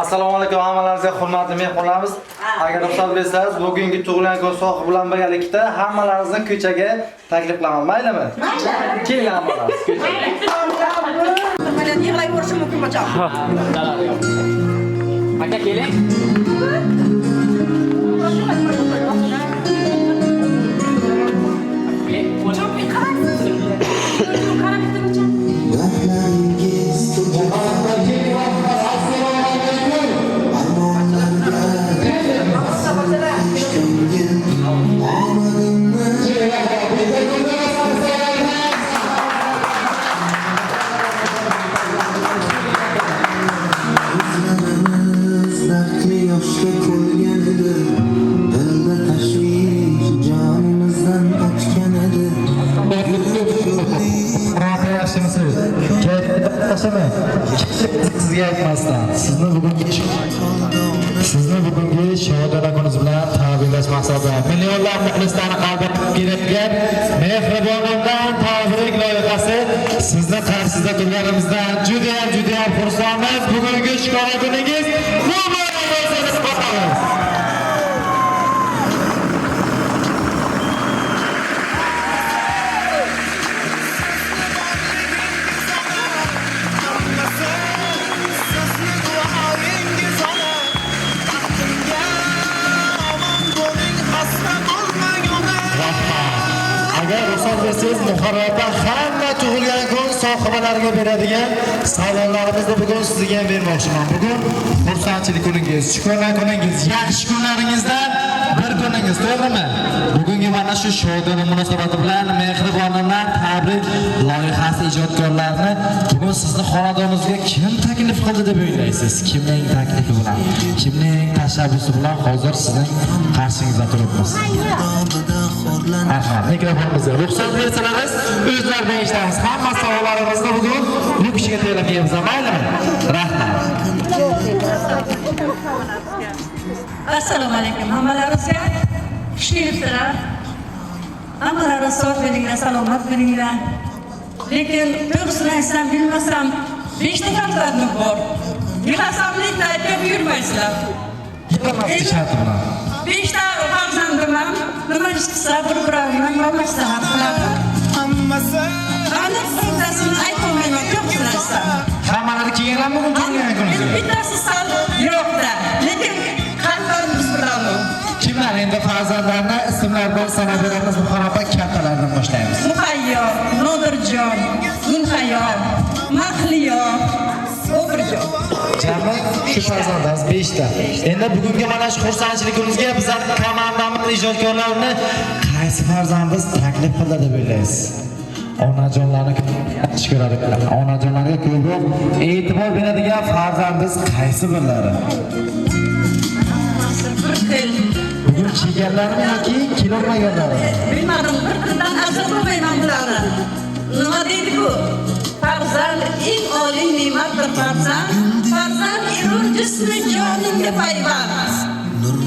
Assalomu alaykum hammalaringizga, hurmatli mehmonlarimiz. Agar ruxsat bersangiz, bugungi tug'ilgan kun sohibi bilan birgalikda hammalaringizni ko'chaga taklif qilaman. Maylimi? Mayli. Kelinglar hammalaringiz ko'chaga. Mana yig'lay ko'rishim mumkin bacham. Aka keling. Qarab bitta bacham. Dardli yoshga to'lgan edi, dilda tashvish jonimizdan o'tgan edi. Rohat, yaxshimisiz? Kayfiyat yaxshimi? Sizga aytmasdan, sizni bugungi shodona kuningiz bilan tabriklash maqsadida millionlab muxlislarni qalbini kelayotgan Mehribonimdan tabrik loyihasi sizni qarshingizda turganimizdan juda ham, juda ham xursandmiz. Bugungi shukrona kuningiz muborak bo'lsin deb qo'yamiz. Sizni duoyingiz ona, baxtimga omon bo'ling, xasta bo'lmang, ona. Agar ruxsat bersangiz, Muharram opa hamma tug'ilgan kun sohibalariga beradigan savollarimizni bugun sizga ham bermoqchiman. Bugun xursandchilik kuningiz, shukrona kuningiz, yaxshi kunlaringizdan bir kuningiz, to'g'rimi? Bugungi mana shu shodona munosabati bilan Mehribonimdan tabrik loyihasi ijodkorlarini bugun sizni xonadoningizga kim taklif qildi deb o'ylaysiz? Kimning taklifi bilan, kimning tashabbusi bilan hozir sizning qarshingizda turibmiz? Dog'ida xo'rlanib Aha, mikrofonimizga ruxsat bersalaringiz, o'zlaridan eshitamiz. Hamma savollarimizni bugun bu kishiga terib beramiz, maylimi? Rahmat. Assalomu alaykum hammalaringizga. Xush kelibsizlar. Hammalaringiz sog' bo'linglar, salomat bo'linglar. Lekin to'g'risini aytsam, bilmasam, beshta farzandim bor. Yig'lasam, lekin aytib buyurmaysizlar. Yig'lamaslik sharti bilan. Beshta farzandim ham nima ish qilsa, bir birovidan maslahat qiladi. Hammasi Aniq bittasini aytolmayman, to'g'risini aytsam. Hammalari kelganlarmi bugun tug'ilgan Endi kuningizga? bittasi sal yiroqda, lekin qalblarimiz bilan. Kimlar endi, farzandlarni ismlari bilan sanab beramiz, Muharram opa, kattalardan boshlaymiz. Muhayyo, Nodirjon, Gulhayo, Mahliyo, Obirjon. Jami shu farzandlarimiz 5 ta. Endi bugungi mana shu xursandchilik kunimizga bizlarning komandamiz ijodkorlarini qaysi farzandimiz taklif qildi deb o'ylaysiz? Onajonlarni yaxshi ko'radi. Onajonlarga ko'proq e'tibor beradigan farzandimiz qaysi birlari? Hammasi bir xil. Bugun kelganlarmi yoki kelolmaganlarmi? Bilmadim, bir xildan ajratolmayman bularni. Nima deydi bu? Farzand eng oliy ne'matdir farzand. Farzand erur jismi joningga payvand.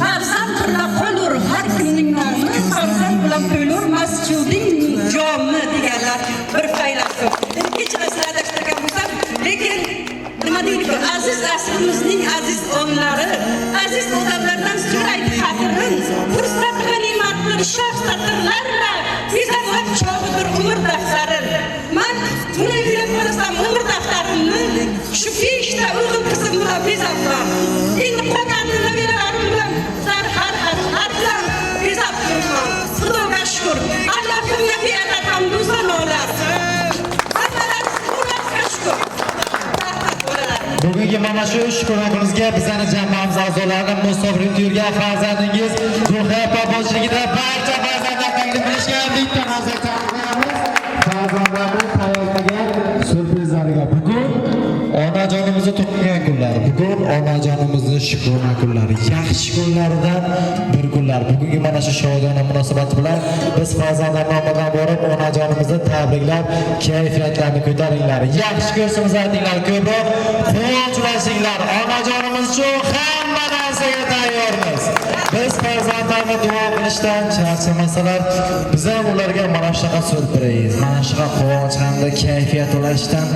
Farzand birla qolur har kimning nomi, farzand bilan to'lur masjiding jomi deganlar bir faylasuf. Endi kechirasizlar, adashtirgan bo'lsam, lekin nima deydi, aziz asrimizning aziz onlari, aziz odamlardan so'raydi xatirin. Fursat g'animatdir, shoh satrlarla bezanlar chog'idir umr daftarin. Man buni o'ylab qarasam, umr daftarimni shu beshta o'g'il qizim bilan bezabman. Endi qolganini nabiralarim bilan har har har har bilan bezab turibman. Xudoga shukur. Allohimga beadad hamdu sanolar. Hammalaringiz ularga shukur. Rahmat, bolalar. Bugungi mana shu shukrona kunimizga bizani jamoamiz a'zolarini musofir yurgan farzandingiz Gulxay opa boshchiligida barcha farzandlar taklif qilishgan bitta narsa qo'yamiz. Farzandlarni tayyorlagan syurprizlariga bugun onajonimizni tug'ilgan kunlari, bugun onajonimizni shukrona kunlari, yaxshi kunlaridan bir kunlar. Bugungi mana shu shodona munosabati bilan biz farzandlar nomidan borib onajonimizni tabriklab, kayfiyatlarini ko'taringlar. Yaxshi ko'rsamiz aytinglar, ko'proq quvonch ulashinglar. Onajonimiz uchun hamma narsaga tayyormiz. Biz farzandlarni duo qilishdan charchamasalar, biz ham ularga mana shunaqa syurpriz, mana shunaqa quvonch hamda kayfiyat ulashishdan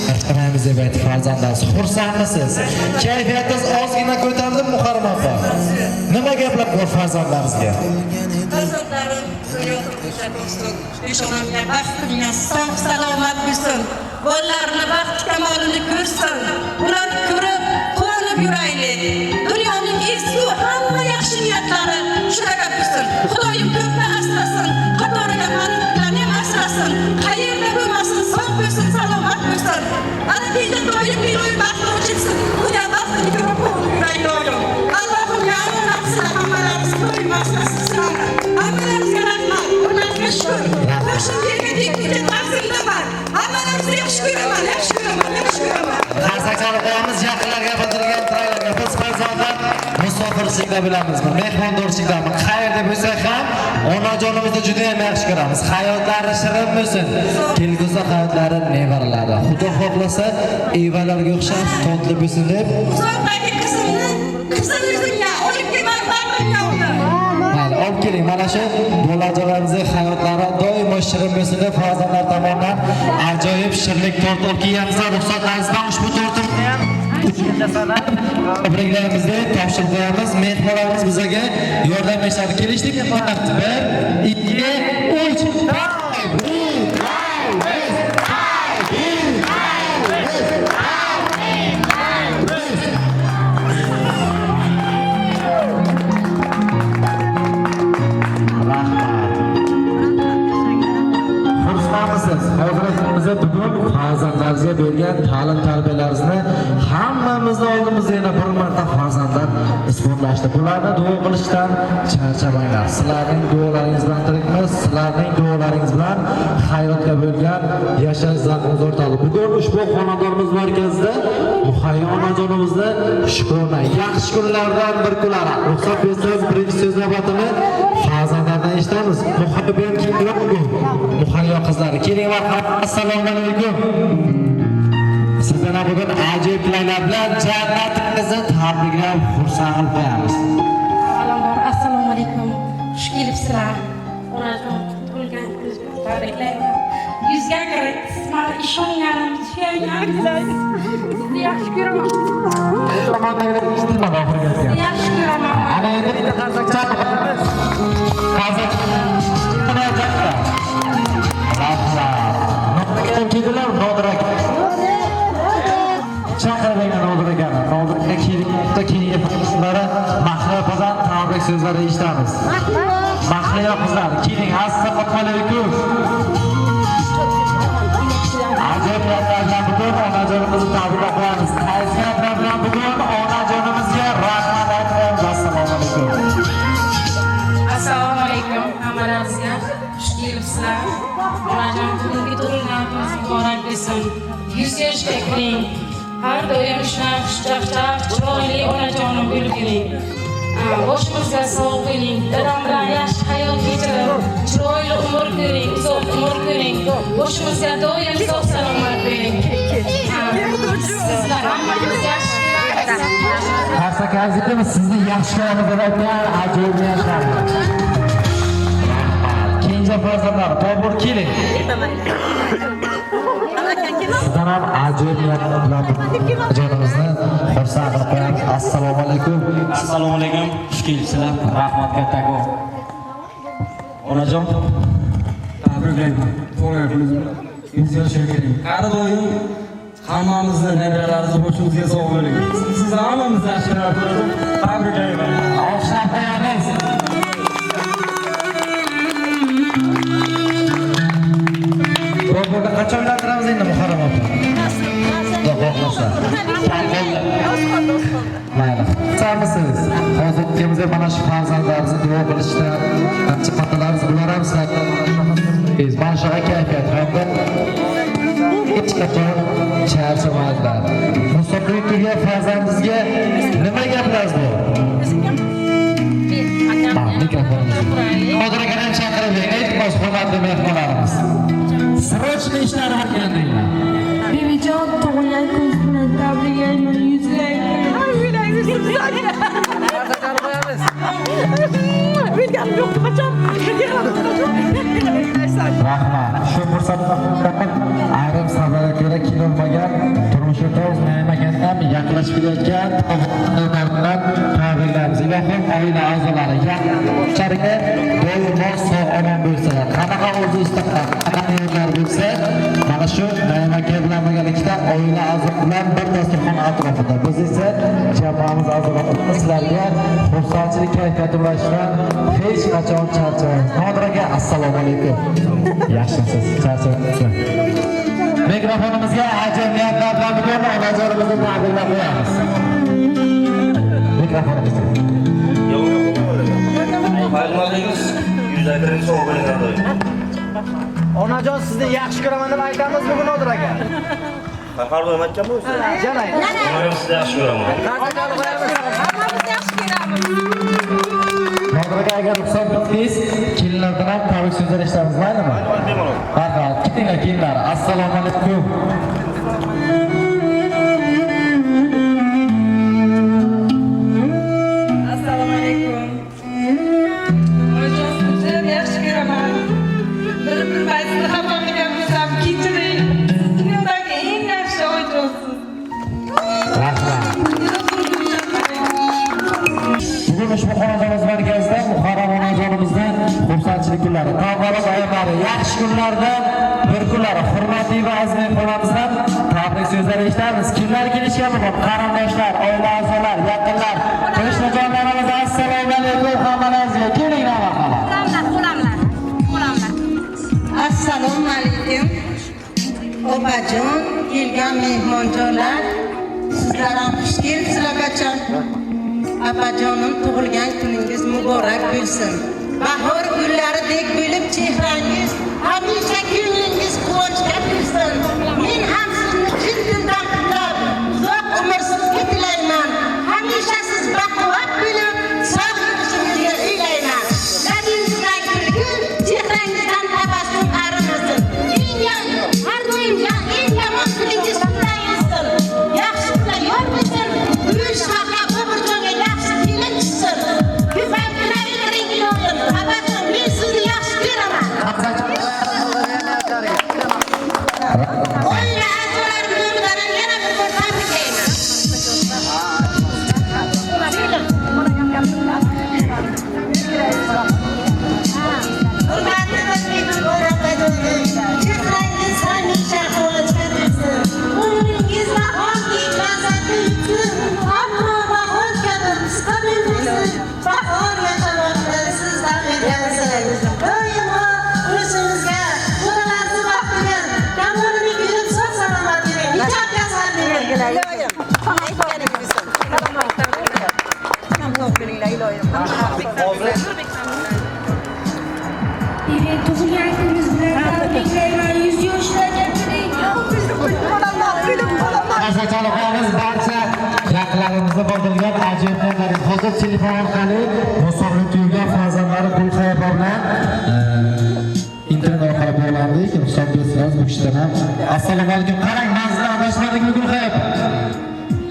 charchamaymiz deb aytdi farzandlar. Xursandmisiz? Kayfiyatingiz ozgina ko'tarildimi, Muharram opa? Nima gaplar bor farzandlaringizga? Farzandlarim dunyo turmusha bo'lsin, peshonamga baxtimga sog' salomat bo'lsin, bolalarini baxt kamolini ko'rsin, ular ko'rib quvonib yuraylik. Dunyoning ezgu hamma yaxshi niyatlari shularga bo'lsin. Xudoyim ko'pni asrasin, qatoriga manikilarni ham asrasin. Qayerda bo'lmasin, sog' bo'lsin, salomat bo'lsin. Ana kenja toyim meroy baxti ochilsin. Ular baxtini ko'rib quvonib yuraylik. Allohim ya nafsini hammalarimizni doim asrasin sizlarni. Hammalaringizga rahmat, hurmatga shukur. Boshim yerga tegguncha ta'zimdaman. Hammalaringizni yaxshi ko'raman, yaxshi ko'raman, yaxshi ko'raman. Qarsak chalib qo'yamiz yaqinlarga bildirilgan tilaklarga. Biz farzandlar musofirchilikda bilamizmi, mehmondorchilikdami, qayerda bo'lsak ham onajonimizni juda ham yaxshi ko'ramiz. Hayotlari shirin bo'lsin. Kelgusi hayotlari nevaralari. Xudo xohlasa, evalarga o'xshab totli bo'lsin deb. Uzoqdagi qizimni, qizim o'zimga olib kelman bag'rimga uni. Mayli, olib keling. Mana shu bolajonlarimizning hayotlari doimo shirin bo'lsin deb farzandlar tomonidan ajoyib shirinlik tort olib kelganmiz. Ruxsatlaringiz bilan ushbu tortimizni ham tabriklaymiz deb topshirib qo'yamiz. Mehmonlarimiz bizga yordam berishadi. Kelishdikmi? 1, 2, 3. Rahmat. Xursandmisiz? Hozir biza bugun farzandlaringizga bergan ta'lim tarbiyalaringizni hammamizni oldimizda yana bir marta farzandlar isbotlashdi. Bularni duo qilishdan charchamanglar. Sizlarning duolaringiz bilan tirikmiz, sizlarning duolaringiz bilan hayotga bo'lgan yashash zavqimiz ortadi. Bugun ushbu xonadonimiz markazida Muhayyo onajonimizni shukrona yaxshi kunlardan bir kunlari. Ruxsat bersangiz birinchi so'z navbatini farzandlardan eshitamiz. Muhayyo bilan kimlar bugun? Muhayyo qizlari. Keling, marhamat. Assalomu alaykum. Sizdan ham bugun ajoyib tilaklar bilan jannatingizni tabriklab xursand qilib qo'yamiz. Avvalambor assalomu alaykum. Xush kelibsizlar. Onajon, tug'ilgan kuningiz bilan tabriklayman. Yuzga kirib, siz mani ishonganim, suyanganim. Sizni yaxshi ko'raman. Tomondan eshitilmadi oxirgi aytgan. Sizni yaxshi ko'raman. Ana endi bitta qarsak chalib qo'yamiz. Qarsak. Rahmat. Nodir akam keldilar, Nodir aka. Chaqirib Nodir akani. Nodir aka keldi, keyingi farzandlari Mahliyo opadan tabrik so'zlari eshitamiz. Mahliyo qizlar, keling. Assalomu alaykum. Ajoyib gaplar bilan bugun onajonimizni tabriklab qo'yamiz. Qaysi gaplar bilan bugun onajonimizga rahmat aytamiz. Assalomu alaykum. Assalomu alaykum hammalaringizga. Xush kelibsizlar. Onajon, bugungi tug'ilgan kuningiz muborak bo'lsin. 100 yoshga kiring. Har doim shunaqa xushchaqchaq, chiroyli onajonim bo'lib yuring. Boshimizga sog' bo'ling. Dadam bilan yaxshi hayot kechirib, chiroyli umr ko'ring, uzoq umr ko'ring. Boshimizga doim sog' salomat bo'ling. Sizlar hammamiz yaxshi ko'ramiz. Qarsak arziymi? Sizni yaxshi ko'ramiz deb aytgan ajoyib niyatlar. Kenja farzandlar, Bobur keling. Sizdan ham ajoyib niyatlar bilan jonimizni xursand qilib qo'yamiz. Assalomu alaykum. Assalomu alaykum, xush kelibsizlar. Rahmat kattakon. Onajon, tabriklayman. Tug'ilgan kuningiz bilan. 100 yoshga kiring. Har doim hammamizni nabiralarimizni boshimizga sog' bo'ling. Sizni hammamizni yaxshi ko'ramiz. Tabriklayman. Olqishlab qo'yamiz. Boburni qachon uylantiramiz endi Muharram opa? Xudo xohlasa. Mayli. Xursandmisiz? Hozir ikkimizga mana shu farzandlarimizni duo qilishdan ancha qatlarimiz bular ham sizlarga mana shunaqa kayfiyat hamda hech qachon charchamadilar. Musofirlik turgan farzandingizga nima gaplaringiz bor? Ha, mikrofonimiz. Nodir akani ham chaqirib bering. Iltimos, hurmatli mehmonlarimiz. Срочно ishlari bor ekan deylar. Bebejon, tug'ilgan kuningiz bilan tabriklayman. Yuzga kiring. Bilganim yo'qdi bacham. Rahmat. Shu fursatda ayrim sabablarga ko'ra kelolmagan turmush o'rtog'imiz Naim akamdan yaqinlashib kelayotgan bilan tabriklaymiz. Ilohim oila a'zolari yaqinlariga doimo sog' omon bo'lsinlar. Qanaqa orzu istaklar, qanaqa niyatlar bo'lsa, mana shu Naim aka bilan birgalikda oila a'zolari bilan bir dasturxon atrofida. Biz esa jamoamiz a'zolari sizlarga xursandchilik kayfiyati ulashishdan hech qachon charchamaymiz. Nodir aka, assalomu alaykum. Yaxshimisiz? Charchamayapsizmi? Mikrofonimizga ajoyib niyatlar bilan bugun onajonimizni tabriklab qo'yamiz. Mikrofonimizga. Payg'ambaringiz yuzlarining sog' bo'ling har doim. Onajon sizni yaxshi ko'raman deb aytamiz bugun Nodir aka. Har doim aytganmi o'zi? Janay. Men sizni yaxshi ko'raman. Qarsaklarni qo'yamiz. Hammamiz yaxshi ko'ramiz. Nodir aka, agar ruxsat etsangiz, kelinlardan ham tabrik so'zlar eshitamiz, maylimi? Bemalol. Marhamat, ketinglar kelinlar. Assalomu alaykum. Assalomu alaykum. Onajon, sizni juda yaxshi ko'raman. Bilib bilmay sizni xafa qilgan bo'lsam, kechiring. Siz dunyodagi eng yaxshi onajonsiz. Rahmat. Bugun ushbu xonadonimiz markazida Muharram onajonimizni xursandchilik kunlari, tobora bayramlari, yaxshi kunlardan bir kunlari hurmatli va aziz mehmonlarimizdan tabrik so'zlari eshitamiz. Kimlar kelishgan bugun? Qarindoshlar, oila a'zolar, yaqinlar, qo'shnijonlarimiz, assalomu alaykum hammalaringizga. Kelinglar marhamat. Qo'lamlar, qo'lamlar. Assalomu alaykum. Opajon, kelgan mehmonjonlar, sizlar ham xush kelibsizlar bacham. Opajonim, tug'ilgan kuningiz muborak bo'lsin. Bahor gullaridek bo'lib chehrangiz, hamisha ko'nglingiz quvonchga to'lsin. Men ham sizni chin dildan qutlab, uzoq umr sizga tilayman. Hamisha siz baquvvat bo'lib, sog' yurishingizni uylayman. Labingizdan kulgi, chehrangizdan tabassum arimasin. Eng har doim eng yomon kuningiz kulmaysin. Yaxshi kunlar yor bo'lsin. Buyuk shahar Boburjonga yaxshi kelin tushsin. Ko'payib kiravering iloyim. Opajon, men sizni yaxshi ko'raman. Oila a'zolarim nomidan ham yana bir bor tabriklayman. Hurmatli opajonim, chehrangiz hamisha quvonchga to'lsin. Umringiz bahordek lazzatli o'tsin. Ammo bahor kabi qisqa bo'lmasin. Bahor yashamoqni sizdan o'rgansin. Doimo o'zimizga bolalarni baxtiga, kamolini ko'rib sog' salomat yuring. Hech kasal bo'ling. Iloyim. Aytganing bo'lsin. Salomat bo'linglar, iloyim. Evet, tug'ilgan kuningiz bilan tabriklayman. 100 yoshlarga kiring. Qo'lamlar, o'lib qolaman. Qarsaklarni qo'yamiz barcha yaqinlarimizni bildirgan ajoyib niyatlaringiz. Hozir telefon orqali musofir tuyulgan farzandlari Gulxay opa bilan internet orqali bog'landik. Ruxsat bersangiz bu kishidan ham. Assalomu alaykum. Qarang, manzildan adashmadikmi Gulxay opa?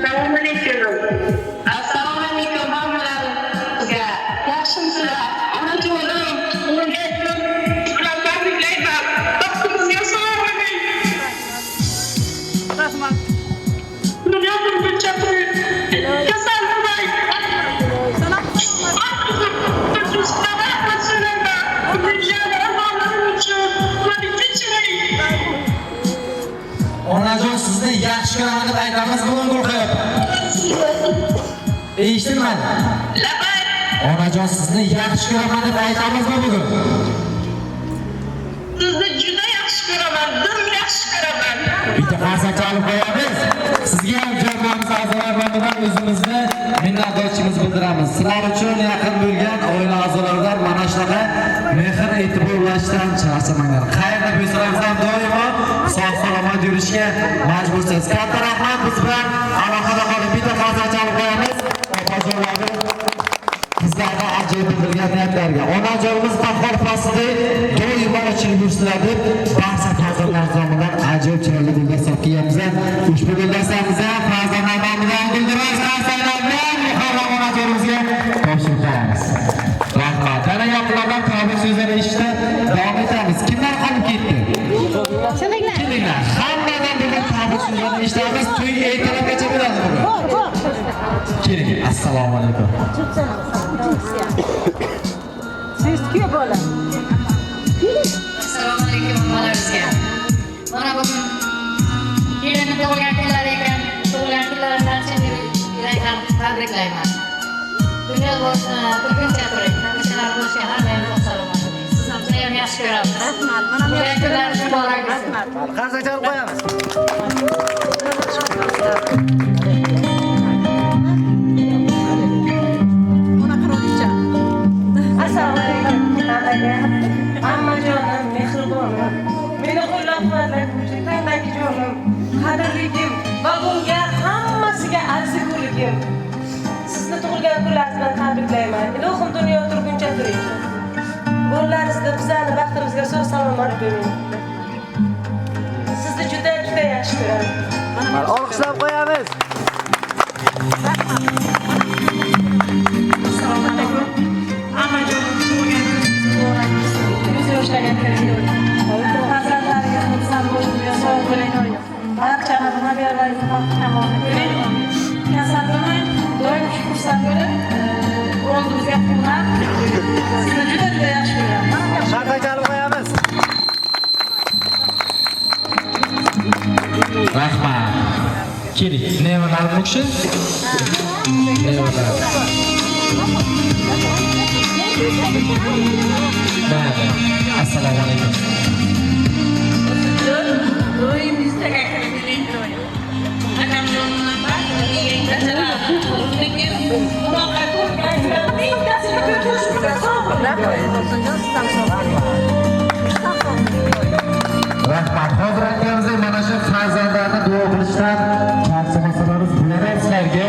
Assalomu alaykum. Assalomu alaykum hammalaringizga. Yaxshimisizlar? Onajonim, tug'ilgan kun bilan tabriklayman. Baxtingizga sog' bo'ling. Rahmat. Dunyo buncha kasal bo'lmang. Rahmat so'rayman. Bilgan armonlarim uchun meni kechiring. Onajon, sizni yaxshi ko'raman deb aytamiz bugun Gulxay opa. Eshitilmadi. Labay. Onajon, sizni yaxshi ko'raman deb aytamizmi bugun? Sizni juda yaxshi ko'raman, dim yaxshi ko'raman. Bitta qarsak chalib qo'yamiz. Sizga ham jamoamiz a'zolari nomidan o'zimizni minnatdorchiligimizni bildiramiz. Sizlar uchun yaqin bo'lgan oila a'zolaridan mana shunaqa mehr e'tibor ulashishdan charchamanglar. Qayerda bo'lsangiz ham doimo sog' salomat yurishga majbursiz. Katta rahmat, biz bilan aloqada qoling. Bitta qarsak chalib qo'yamiz. Opajonlarning qizlarga ajoyib bildirgan niyatlarga. Onajonimiz bahor faslida doimo ochilib yursinlar deb barcha farzandlar nomidan ajoyib chiroyli guldasta kiyamiz. Ushbu guldastamizni farzandlar nomidan guldiroz qarsaklar bilan Muharram onajonimizga topshirib qo'yamiz. Kelinglar, hammadan bugun tabrik so'zlarini eshitamiz. To'y ertalabgacha bo'ladi bugun. Keling, assalomu alaykum. Siz kuya bola. Assalomu alaykum hammalaringizga. Mana bugun kelinni tug'ilgan kunlari ekan, tug'ilgan kunlari bilan chin yurakdan tabriklayman. Dunyo turguncha turing, hamishalar bo'lishga har doim sog' salomat bo'ling. Sizni juda ham yaxshi ko'ramiz. Rahmat. Mana Tug'ilgan kunlaringiz muborak bo'lsin. Rahmat. Qarsak chalib qo'yamiz. Ona qirolicha. Assalomu alaykum hammaga. Ammajonim, mehribonim, meni qo'llab-quvvatlovchi tandagi jonim, qadrligim va bunga hammasiga arziguligim. Sizni tug'ilgan kunlaringiz bilan tabriklayman. Ilohim dunyo turguncha turing. Bolalaringizni bizlarni baxtimizga sog' salomat bo'ling. Sizni juda juda yaxshi ko'raman. Olqishlab qo'yamiz. Assalomu alaykum. Ammajonim, tug'ilgan kuningiz muborak bo'lsin. 100 yoshlarga kiring. Farzandlaringiz xursand bo'lib, sog' bo'ling. Barchani nabiralaringizni baxti kamolni ko'ring. Kasal bo'lmang, doim xursand bo'lib, oldimizga quvnab, sizni juda juda yaxshi ko'raman. Qarsak chalib qo'yamiz. Rahmat. Keling, nevalar bu kishi? Nevalar. Mayli. Assalomu alaykum. Doim yuztaga kirib yuring. Unaqa ko'rgan Mingtasini ko'rishimizga sog' bo'ling. Rahmat. Tursunjon, siz ham sog' bo'ling. Rahmat. Hozir aytganimizdek mana shu farzandlarni duo qilishdan charchamasalarimiz bular ham sizlarga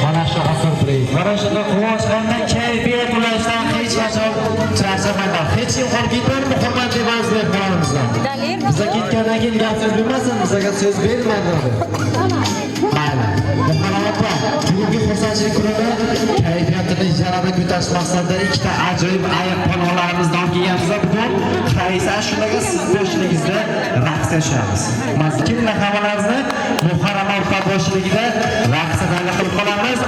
mana shu surpriz. Mana shunday quvonch hamda kayfiyat ulashdan hech qachon charchamanglar. Hech kim qolib ketmadimi hurmatli aziz mehmonlarimizdan? Biza ketgandan keyin gap so'z bo'lmasin, bizga so'z bermadi. Mayli. Muharram opa, bugungi xursandchilik kunida kayfiyatini yanada ko'tarish maqsadida ikkita ajoyib ayiq polvonlarimizni olib kelganmiz. Bugun qaysi ashulaga siz boshligingizda raqsga tushamiz. Kimlar hammalarimizni Muharram opa boshligida raqsga tayyor qilib qolamiz.